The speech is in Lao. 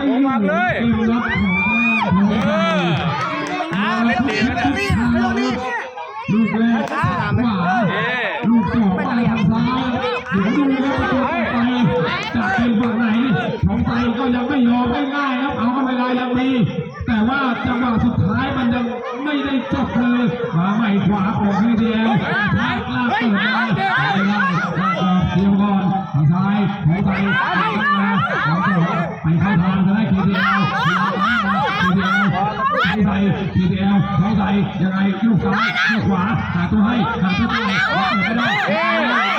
ບໍ່ມັກເລີຍ ເອີ ອ່າ ເລັກດີນະ ລູກແລກຂວາ ເອີ ລູກສອງມາທາງຊ້າຍ ດຽວດູວ່າປະຕູຕໍ່ໄປຈະເປັນຝັ່ງໃດ ທອງໄຊກໍຍັງໄມ່ຍອມງ່າຍໆ ເອົາ ເວລາຍັງມີ ແຕ່ວ່າຈັງຫວະສຸດທ້າຍມັນຍັງໄມ່ໄດ້ຈົບເລີຍ ມາໃໝ່ຂວາຂອງ KTL ລາກເປີດມາ ໄດ້ ລາກອອກ ດຽວກ່ອນ ທາງຊ້າຍ ທອງໄຊ ໄປເຂົ້າທາງຊ້າຍ KTL KTL ທອງໄຊ KTL ທອງໄຊ ຍັງໄງ ລູກຊ້າຍ ລູກຂວາ ຫາຕົວໃຫ້ ຫາຕົວໃຫ້ ເປີດໄປໄດ້